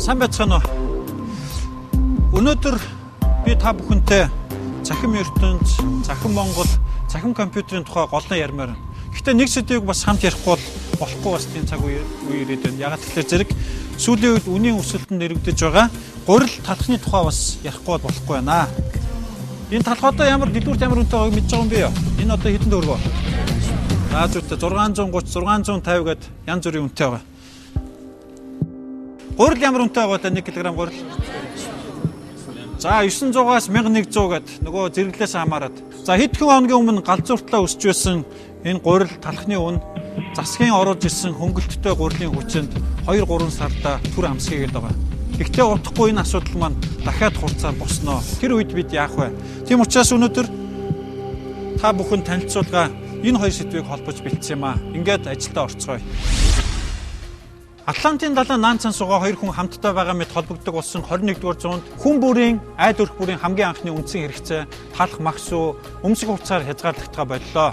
Сайн байцгаана уу? Өнөөдөр би та бүхэнтэй цахим ертөнц, цахим Монгол, цахим компьютерийн тухай голлон ярмаар байна. Гэхдээ нэг сэдвийг бас хамт ярихгүй бол болохгүй бас тийм цаг үе ирээд байна. Ягаад гэвэл зэрэг сүүлийн үед үнийн өсөлтөнд нэрвэгдэж байгаа гурил талхны тухай бас ярихгүй бол болохгүй байна. Энэ талх одоо ямар дэлгүүрт ямар үнэтэй байгааг мэдж байгаа юм бэ юу? Энэ одоо хэдэн төгрөг вэ? За зүйтэй 630, 650 гээд янз бүрийн үнэтэй байгаа. Гурил ямар үнэтэй байгаа вэ? 1 кг гурил. За 900-аас 1100 гээд нөгөө зэрэглээс хамаарат. За хэдхэн хоногийн өмнө галзууртлаа өсч байсан энэ гурил талхны үн засгийн оруулж ирсэн хөнгөлөлттэй гурилын хүчинд 2 3 сарда түр амсгийгээд байгаа. Гэхдээ удахгүй энэ асуудал маань дахиад хурцаар босноо. Тэр үед бид яах вэ? Тийм учраас өнөөдөр та бүхэн танилцуулга энэ хоёр сэдвийг холбож бэлдсэн юм аа. Ингээд ажилдаа орцгоё. Атлантын далайн наан цан суугаа хоёр хүн хамтдаа байгаа мэт холбогддог болсон 21-р зуунд хүн бүрийн айл өрх бүрийн хамгийн анхны үндсэн хэрэгцээ талх махсуу өмсөх хувцаар хязгаарлагдгаа боллоо.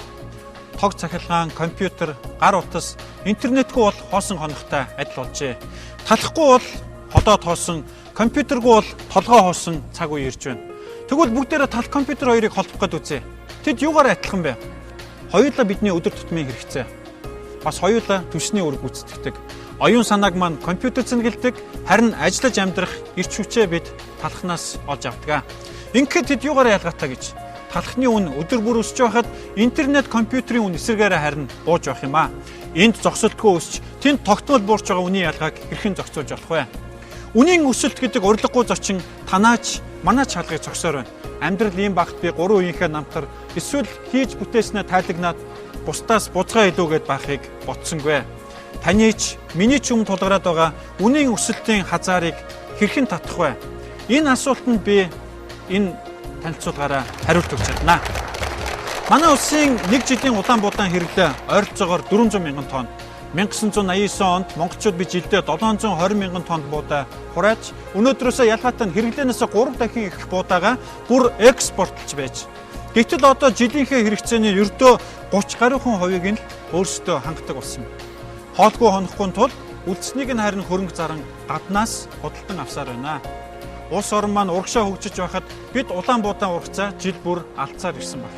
Тог цахилгаан, компьютер, гар утас, интернетгүй бол хоосон хонохтой адил болжээ. Талахгүй бол ходоо тоосон, компьютергүй бол толгой хоосон цаг үе ирж байна. Тэгвэл бүгдээрээ талх компьютер хоёрыг холбох гээд үзье. Тэд юугаар адилхан бэ? Хоёулаа бидний өдөр тутмын хэрэгцээ. Бас хоёулаа түвшний үүрэг гүйцэтгэдэг. Оюун санааг маань компьютер цэнгэлдэг, харин ажиллаж амьдрах эрч хүчээ бид талхнаас олж авдаг. Ингээд тэд юугаар ялгаатай гэж? Талхны үн өдөр бүр өсөж байхад интернет компьютерийн үн эсэргээрээ харин бууж байх юм аа. Энд зогсолтгүй өсч, тэнд тогтмол буурч байгаа үнийн ялгааг хэрхэн зохицуулж болох вэ? Үнийн өсөлт гэдэг урилгагүй зочин танаач манай чалгыг зогсоор байна. Амьдрал ийм багт би гурван үеийнхээ намтар эсвэл хийж бүтээснээ тайлагнаад бусдаас бузгаа илүүгээд байхыг бодсонгүй. Таны ч миний ч өмнө тулгараад байгаа үнийн өсөлтийн хазаарыг хэрхэн татах вэ? Энэ асуултанд би энэ танилцуулгаараа хариулт өгч чадна. Манай улсын нэг жилийн улаан будаан хэрэглээ ойролцоогоор 400 мянган тонн. 1989 онд монголчууд би жилдээ 720 мянган тонн буудаа хурааж өнөөдрөөсөө ялгаатай нь хэрэглээнээс 3 дахин их буудаага бүр экспортлж байж. Гэтэл одоо жилийнхээ хэрэгцээний ердөө 30 гаруйхан хувийг нь өөрсдөө хангадаг болсон юм. Хоолгүй хонохгүй тул үлдснийг нь харин хөрөнгө заран гаднаас худалдан авсаар байна. Улс орон маань урагшаа хөгжиж байхад бид улаан будаан ургацаа жил бүр алдсаар ирсэн баг.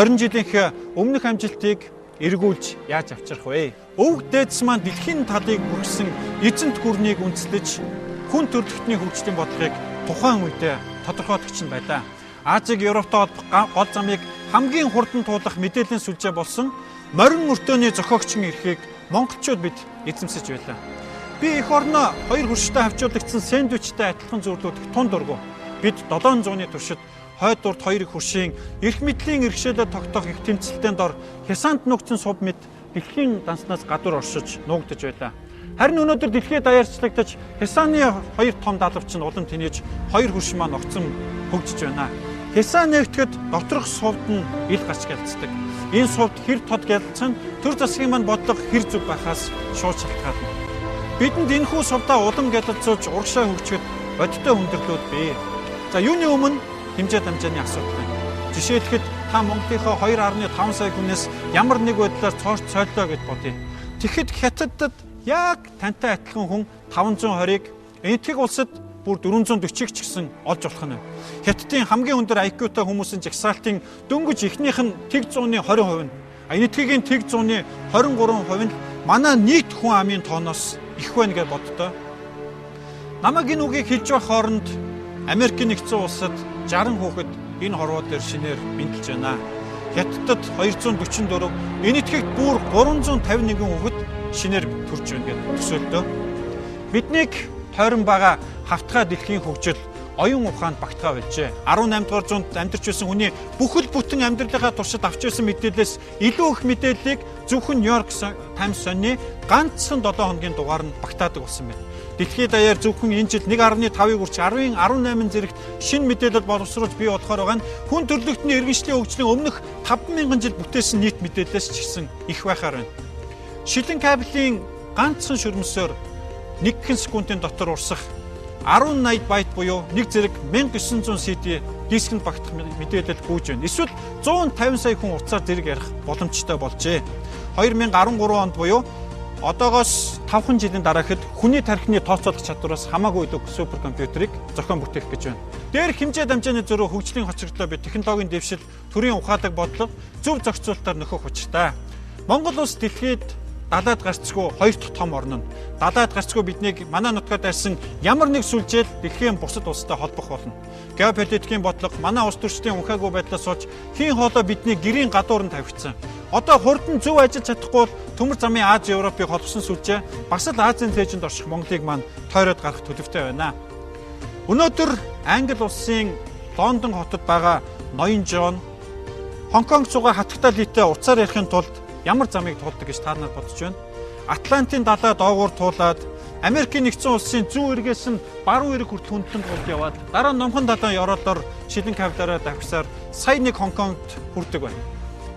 20 жилийнхээ өмнөх амжилтыг эргүүлж яаж авчрах вэ? Өвөг дээдс маань дэлхийн талыг бүрхсэн эзэнт гүрнийг үндэслэж хүн төрөлхтний хөгжлийн бодлогыг тухайн үедээ тодорхойлогч нь байлаа. Азийг Европтой холбох гол замыг хамгийн хурдан туулах мэдээллийн сүлжээ болсон морин өртөөний зохиогчийн эрхийг монголчууд бид эзэмсэж байлаа. Би эх орноо хоёр хөрштэй хавчуулагдсан сэндвичтэй адилхан зөвлөдөх тун дургу. Бид 700-ны туршид хойд урд хоёр их хөршийн эрх мэдлийн иргэшээлээ тогтоох их тэмцэлтийн дор хясаанд нуугдсан сувд мэд дэлхийн данснаас гадуур оршиж нуугдаж байлаа. Харин өнөөдөр дэлхийд даяарчлагдаж хясааны хоёр том далавч нь улам тэнийж хоёр хөрш маань огцон хөгжиж байна. Хясаа нэгтгэхэд доторх сувд нь ил гарч гэлцдэг. Энэ сувд хэр тод гялцсан төр засгийн маань бодлого хэр зөв байхаас шууд шалтгаална. Бидэнд энэхүү сувдаа улам гялалзуулж урагшаа хөгжихэд бодиттой хүндрэлүүд бий. За юуны өмнө хэмжээ дамжааны асуудал байна. Жишээлхэд та Монголынхоо 2.5 сая хүнээс ямар нэг байдлаар цоорч сойлоо гэж бодъё. Тэгэхэд Хятадд яг тантай адилхан хүн 520-ыг Энэтхэг улсад бүр 440-ыг ч гэсэн олж болох нь. Хятадын хамгийн өндөр IQ-тай хүмүүсийн жагсаалтын дөнгөж эхнийх нь тэг зууны 20% нь. Энэтхэгийн тэг зууны 23% нь манай нийт хүн амын тооноос их байна гэж боддоо. Намайг энэ үгийг хэлж байх хооронд Америкийн нэгдсэн улсад 60 хүүхэд энэ хорвоо дээр шинээр бэнтэлж байна. Хятадд 244, Энэтхэгт бүр 351 хүүхэд шинээр төрж байна гэж төсөөлдөө. Биднийг тойрон байгаа хавтгай дэлхийн хөгжил оюун ухаанд багтгаа байжээ. 18 дугаар зуунд амьдарч байсан хүний бүхэл бүтэн амьдралынхаа туршид авч байсан мэдээлэлээс илүү их мэдээллийг зөвхөн Нью-Йорк Таймс сонины ганцхан 7 хоногийн дугаар нь багтаадаг болсон байна. Дэлхийд даяар зөвхөн энэ жил 1.5-ыг үрч 10-ын 18 зэрэгт шинэ мэдээлэл боловсруулж бий болохоор байгаа нь хүн төрөлхтний иргэншлийн хөгжлийн өмнөх 5000 жил бүтээсэн нийт мэдээлэлээс ч гэсэн их байхаар байна. Шилэн кабелийн ганцхан шөрмсөөр 1 секундын дотор урсах 1080 байт буюу нэг зэрэг 1900 CD дискэнд багтах мэдээлэл гүйж байна. Эсвэл 150 сая хүн утсаар зэрэг ярих боломжтой болжээ. 2013 онд буюу одоогоос 5 жилийн дараахад хүний тархины тооцоолох чадвараас хамаагүй илүү суперкомпьютерийг зохион бүтээх гэж байна. Дээр хэмжээ дамжааны зөрүү, хөгжлийн хоцрогдлоо би технологийн дэвшил, төрийн ухаалаг бодлого, зөв зохицуулалтаар нөхөх учиртай. Монгол улс дэлхийд далаад гарцгүй хоёр дахь том орн нь. Далаад гарцгүй биднийг манай нутгаар дайрсан ямар нэг сүлжээл дэлхийн бусад улстай холбох болно. Геополитикийн бодлого, манай улс төрчдийн унхаагүй байдлаас сууж хийн хоолой бидний гэрийн гадуур нь тавигдсан. Одоо хурдан зөв ажиллаж чадахгүй бол төмөр замын Ази Европыг холбосон сүлжээ бас л Азийн цээжинд орших Монголыг маань тойроод гарах төлөвтэй байна. Өнөөдөр Англи улсын Лондон хотод байгаа ноён Жон Хонконг суугаа хатагтай литэй уцаар ярихын тулд ямар замыг туулдаг гэж та нар бодож байна? Атлантын далай доогуур туулаад, Америкийн нэгдсэн улсын зүүн эргээс нь баруун эрэг хүртэл хөндлөн тулд яваад, дараа нь номхон далайн ёроолоор шилэн кабелаараа давхисаар сая нэг Хонконгт хүрдэг байна.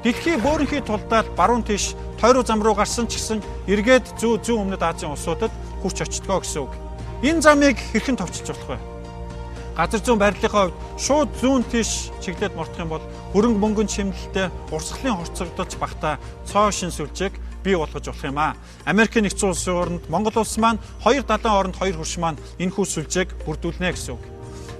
Дэлхийн бөөрөнхий тулдаал баруун тийш тойруу зам руу гарсан ч гэсэн эргээд зүүн өмнөд Азийн улсуудад хүрч очдгоо гэсэн үг. Энэ замыг хэрхэн товчилж болох вэ? Газар зүүн байрлалынхаа хувьд шууд зүүн тийш чиглээд мортох юм бол хөрөнгө мөнгөн чимнэлтэй, урсгалын хорцогдолч багтаа цоо шин сүлжээг бий болгож болох юм аа. Америкийн нэгдсэн улсын оронд Монгол улс маань хоёр далайн оронд хоёр хөрш маань энэхүү сүлжээг бүрдүүлнэ гэсэн үг.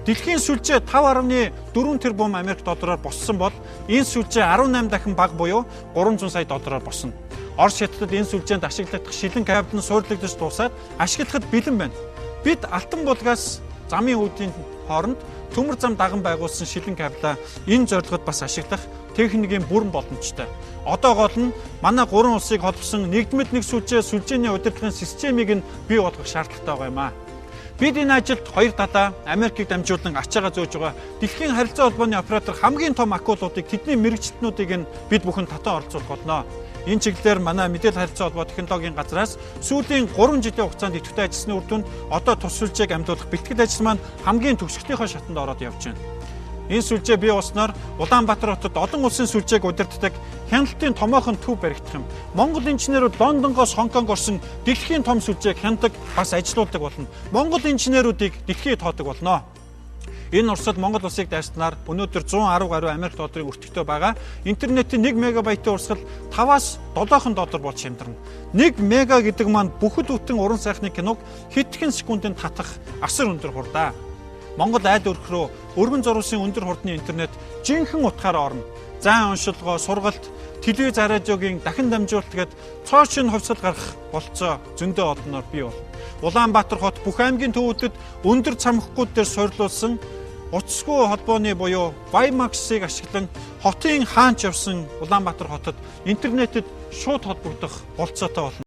Дэлхийн сүлжээ 5.4 тэрбум Америк доллараар боссон бол энэ сүлжээ 18 дахин бага буюу 300 сая доллараар босно. Орос Хятадд энэ сүлжээнд ашиглагдах шилэн кабель нь суурлагдаж дуусаад ашиглахад бэлэн байна. Бид Алтан булгаас замын үүдийн хооронд төмөр зам даган байгуулсан шилэн кабелаа энэ зорилгод бас ашиглах техникийн бүрэн боломжтой. Одоо гол нь манай гурван улсыг холбосон нэгдмэл нэг сүлжээ, сүлжээний удирдлагын системийг нь бий болгох шаардлагатай байгаа юм аа. Бид энэ ажилд хоёр талаа Америкийг дамжуулан ачаагаа зөөж байгаа дэлхийн харилцаа холбооны оператор хамгийн том акулуудыг, тэдний мэргэжилтнүүдийг нь бид бүхэн татан оролцуулах болно. Энэ чиглэлээр манай мэдээлэл харилцаа холбоо технологийн газраас сүүлийн 3 жилийн хугацаанд идэвхтэй ажилласны үр дүнд одоо тус сүлжээг амьдуулах бэлтгэл ажил маань хамгийн төгсгөлийнхөө шатанд ороод явж байна. Энэ сүлжээ бий болсноор Улаанбаатар хотод олон улсын сүлжээг удирддаг хяналтын томоохон төв баригдах юм. Монгол инженерүүд Лондонгоос Хонконг орсон дэлхийн том сүлжээг хянадаг, бас ажилуулдаг болно. Монгол инженерүүдийг дэлхийд тоодог болно. Энэ урсгал Монгол улсыг дайрснаар өнөөдөр 110 гаруй Америк долларын өртөгтэй байгаа. Интернетийн 1 мегабайтын урсгал 5-аас 7 доллар болж хямдарна. 1 мега гэдэг маань бүхэл бүтэн уран сайхны киног хэдхэн секундэд татах асар өндөр хурдаа. Монгол айл өрх рүү өргөн зурвасын өндөр хурдны интернет жинхэнэ утгаараа орно. Зайн оншилгоо, сургалт, телевиз, радиогийн дахин дамжуулалт гээд цоо шинэ хувьсгал гарах болцоо зөндөө олноор бий болно. Улаанбаатар хот бүх аймгийн төвүүдэд өндөр цамхгууд дээр суйрлуулсан утасгүй холбооны буюу WiMAX-ыг ашиглан хотын хаанч явсан Улаанбаатар хотод интернетэд шууд холбогдох болцоотой болно.